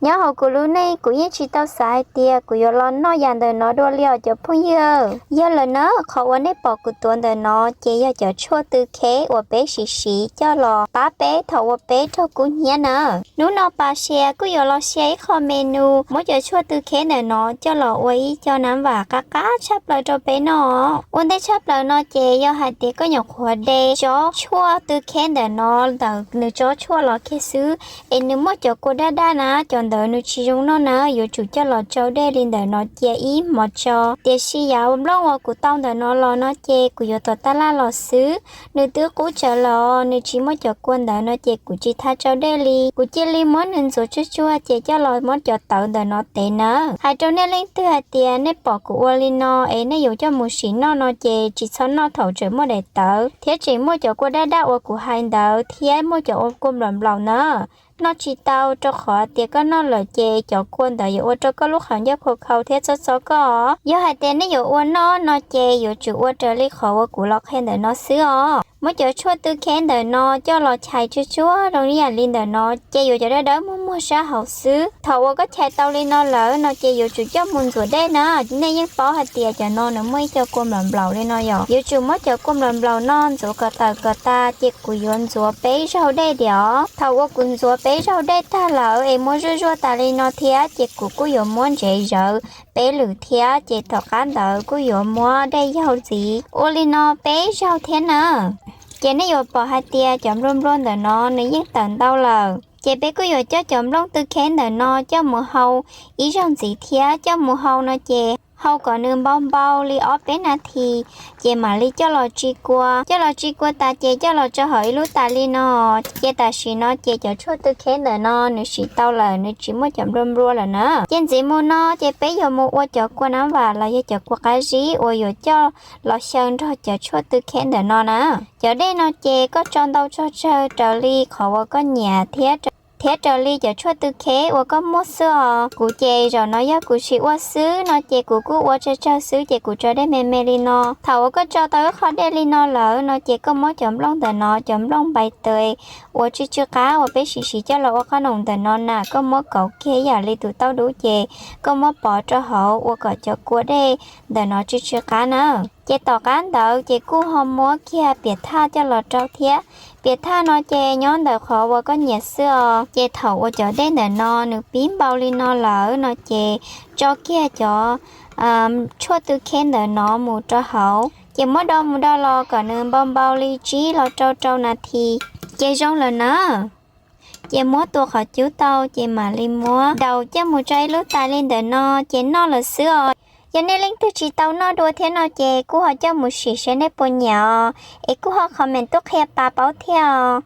Nyob hauv kuv lub neej kuv yeej tsis tau xav hais tias kuv yuav los noj yam ntawm no dua li os cov phooj ywg. Yog lawm na, qhov uas nej pom kuv tuav ntawm no ces yog cov tshuaj tw khev uas peb siv siv coj los pab peb thaum uas peb raug kub hnyiab na. Hnub no Pas Sia kuj yuav los sia ib qho me nus muab cov tshuaj tw khev ntawm no coj los ua ib co nam vam qab qab tshaj plaws rau peb noj. Ua ntej tshaj plaws no ces yog hais tias koj nyuam qhuav de tsob tshuaj tw khev ntawm no ntawm nws tsob tshuaj los kiag xwb, es nws muaj cov kua daj daj na, cov ntawd nws tsis zoo noj na, yuav tsum coj los tsau dej li ntawm no cia ib hmos tso. Tiam sis yam nplooj uas kuv tau ntawm no los no ces kuv yuav tom taj laj los xwb, nws twb qub tsawv los nws tsis muaj cov kua ntawd no ces kuv tsis tha tsau dej li, kuv cia li muab nws ntxuav tsuag tsuag ces coj los muab cov tawv ntawm no tev na. Hais rau nej leej twg hais tias nej pom kuv ua li no es nej yuav coj mus sim noj no ces tsis txhob noj thaum tseem muaj daim tawv thiab tseem muaj cov kua daj daj uas kuv hais ntawd thiab muaj cov kua nplaum nplaum na. Noj tsis tau rau qhov tias koj noj lawm ces cov kua ntawd yuav ua rau koj lub qhov ncauj khau khau thiab txob txob koj. Yog hais tias nej yuav ua noj no ces yuav tsum ua raws li qhov uas kuv los qhia ntawm no xwb os. Muab cov tshuaj tw khev ntawm no coj los chais tsuag tsuag zoo li yam li ntawm no ces yuav cov dawb dawb muag muag sab hauv xwb. Thaum uas koj chais tau li no lawm no ces yuav tsum coj mus ntxuav dej na. Nej yeej paub hais tias cov no nws muaj ib co kua nplaum nplaum li no yom. Yuav tsum muab cov kua nplaum nplaum no ntxuav kom tawm kom tas ces kuv yuav ntxuav peb zaug dej diam os. Thaum uas kuv ntxuav peb zaug dej tag lawm es muab zuaj zuaj tas li no thiab ces kuv kuj yuav muab ntsev zawv peb lwm thiab ces tom qab ntawd kuj yuav muab dej yaug ntxiv ua li no peb zaug thiab na. Ces nej yuav pom hais tias cov nplua nplua ntawm no nws yeej tawm ntau lawm. Ces peb kuj yuav coj cov nplooj tw khev ntawm no coj mus hau ib zaug ntxiv thiab. Coj mus hau no ces hau kom nws npau npau li ob peb nas this, ces mam li coj los tsis kua. Coj los tsis kua tas ces coj los tso hauv ib lub tais li no. Ces tam sim no ces cov tshuaj tw khev ntawm no nws siv tau lawm, nws tsis muaj cov nplua nplua lawm na. Ces ntxiv mus no ces peb yuav mus ua cov kua nam vam los yog cov kua qab zib uas yuav coj los xyaw nrog cov tshuaj tw khev ntawm no na. Cov dej no ces koj tso ntau tso tsawg raws li qhov uas koj nyiam thiab raws li cov tshuaj tw khev uas koj muaj xwb os. Kuv ces zaum no yog kuv tsis ua xwb no ces kuv kuj ua tsawg tsawg xwb ces kuv tso dej me me li no. Thaum uas koj tso tau ib qho dej li no lawm no ces koj muab cov nplooj ntawm no, cov nplooj npais tes uas tsw tsw qab uas peb siv siv coj los ua qhob noom ntawm no na, koj muab kauv kiag yam li tus taub dub ces koj muab pov rau hauv ua kom cov kua dej ntawm no tsw tsw qab na. Ces tom qab ntawd ces kuj ho muab kiag piam thaj coj los rau thiab. Piam thaj no ces nyob ntawm qhov uas koj nyiam xwb os. Ces thaum uas cov dej ntawm no nws pib npau li no lawm no ces tso kiag cov tshuaj tw khev ntawm no mus rau hauv, ces muab do mus do los kom nws npau npau li tsib los rau rau nas this, ces zoo lawm na. Ces muab tua qhov cub tau ces mam li muab daus coj mus tso ib lub tais li ntawm no ces noj lawm xwb os. Yog nej leej twg tsis tau noj dua thiab no ces kuj ho coj mus sim seb nej puas nyiam os, es kuj ho comment tuaj qhia Pas paub thiab os.